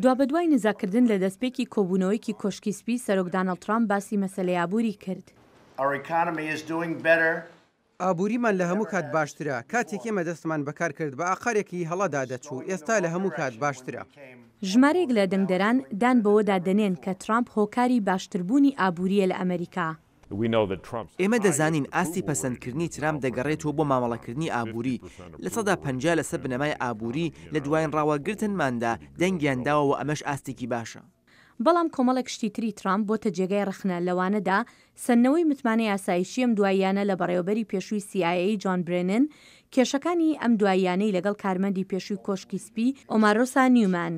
دوابەدوای نزاکردن لە دەستپێکی کۆبوونەوەیەکی کۆشکی سپی، سەرۆک دانڵد ترامپ باسی مەسەلەی ئابووری کرد. ئابووریمان لە هەموو کات باشترە، کاتێک ئێمە دەستمان بە کار کرد بە ئاقارێکی هەڵەدا دەچوو، ئێستا لە هەموو کات باشترە. ژمارەیەک لە دەنگدەران دان بەوەدا دەنێن کە ترامپ هۆکاری باشتربوونی ئابوورییە لە ئەمەریکا. ئێمە دەزانین ئاستی پەسەندکردنی ترامپ دەگەڕێتەوە بۆ مامەڵەکردنی ئابووری، 50% لەسەر بنەمای ئابووری لە دوایین ڕاوەرگرتنماندا دەنگیان داوە و ئەمەش ئاستێکی باشە. بەڵام کۆمەڵێک شتی تری ترامپ بۆتە جێگای ڕەخنە، لەوانەدا سەندنەوەی متمانەی ئاسایشی ئەم دواییانە لە بەڕێوەبەری پێشووی سی ئای ئەی جۆن برێنن، کێشەکانی ئەم دواییانەی لەگەڵ کارمەندی پێشووی کۆشکی سپی ئۆمارۆسا نیومان.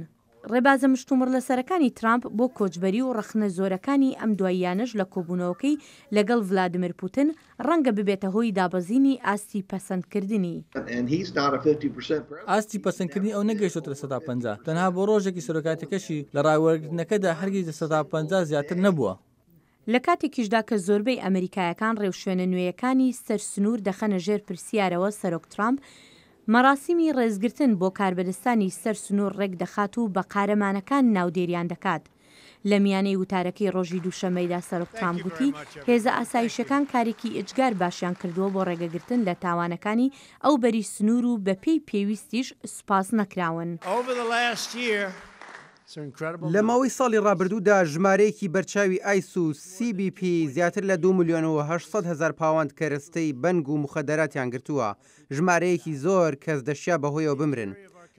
ڕێبازە مشتومڕلەسەرەکانی ترامپ بۆ کۆچبەری و ڕەخنە زۆرەکانی ئەم دواییانەش لە کۆبوونەوەکەی لەگەڵ ڤلادیمیر پوتن ڕەنگە ببێتە هۆی دابەزینی ئاستی پەسەندکردنی. ئاستی پەسەندکردنی ئەو نەگەیشتۆتە 50%، تەنها بۆ ڕۆژێکی سەرۆکایەتیەکەشی لە ڕای وەرگرتنەکەدا هەرگیز 50% زیاتر نەبووە. لە کاتێکیشدا کە زۆربەی ئەمریکایەکان ڕێوشوێنە نوێیەکانی سەر سنوور دەخەنە ژێر پرسیارەوە سەرۆک ترامپ مەراسیمی ڕێزگرتن بۆ کاربەدەستانی سەر سنوور ڕێکدەخات و بە قارەمانەکان ناودێریان دەکات. لە میانەی وتارەکەی ڕۆژی دووشەممەیدا سەرۆک ترامپ گوتی هێزە ئاسایشیەکان کارێکی ئێجگار باشیان کردووە بۆ ڕێگەگرتن لە تاوانەکانی ئەو بەری سنوور و بەپێی پێویستیش سوپاس نەکراون. لە ماوەی ساڵی ڕابردوودا ژمارەیەکی بەرچاوی ئایس و سی بی پی زیاتر لە دوو ملیۆن و 800 هەزار پاوەند کەرەستەی بەنگ و موخەدەراتیان گرتووە، ژمارەیەکی زۆر کەس دەشیا بەهۆیەوە بمرن.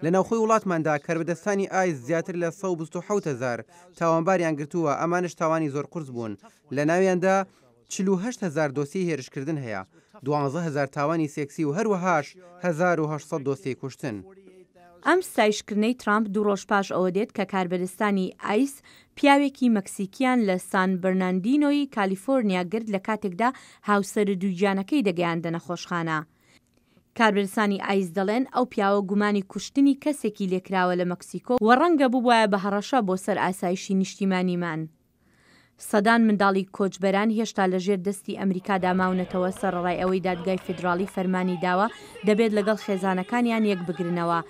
لە ناوخۆی وڵاتماندا کاربەدەستانی ئایس زیاتر لە 127 هەزار تاوانباریان گرتووە، ئەمانەش تاوانی زۆر قورس بوون، لەناویاندا 48 هەزار دۆسیەی هێرشکردن هەیە، 12 هەزار تاوانی سێکسی و هەروەهاش 1800 دۆسیەی کوشتن. ئەم ستایشکردنەی ترامپ دوو ڕۆژ پاش ئەوە دێت کە کاربەدەستانی ئایس پیاوێکی مەکسیکیان لە سان بەرناندینۆی کالیفۆرنیا گرت لە کاتێکدا هاوسەرە دووگیانەکەی دەگەیاندە نەخۆشخانە. کاربەدەستانی ئایس دەڵێن ئەو پیاوە گومانی کوشتنی کەسێکی لێکراوە لە مەکسیکۆ و ڕەنگە ببوایە بە هەڕەشە بۆ سەر ئاسایشی نیشتیمانیمان. سەدان منداڵی کۆچبەران هێشتا لە ژێر دەستی ئەمریکادا ماونەتەوە، سەرەڕای ئەوەی دادگای فیدراڵی فەرمانی داوە دەبێت لەگەڵ خێزانەکانیان یەکبگرنەوە.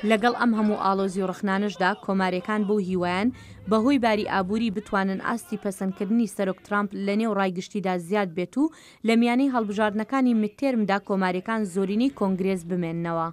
لەگەڵ ئەم هەموو ئاڵۆزی و ڕەخنانەشدا، کۆمارییەکان بەو هیوایەن بەهۆی باری ئابووری بتوانن ئاستی پەسەندکردنی سەرۆک ترامپ لەنێو ڕای گشتیدا زیاد بێت و لە میانەی هەڵبژاردنەکانی میدتێرمدا کۆمارییەکان زۆرینەی کۆنگرێس بمێننەوە.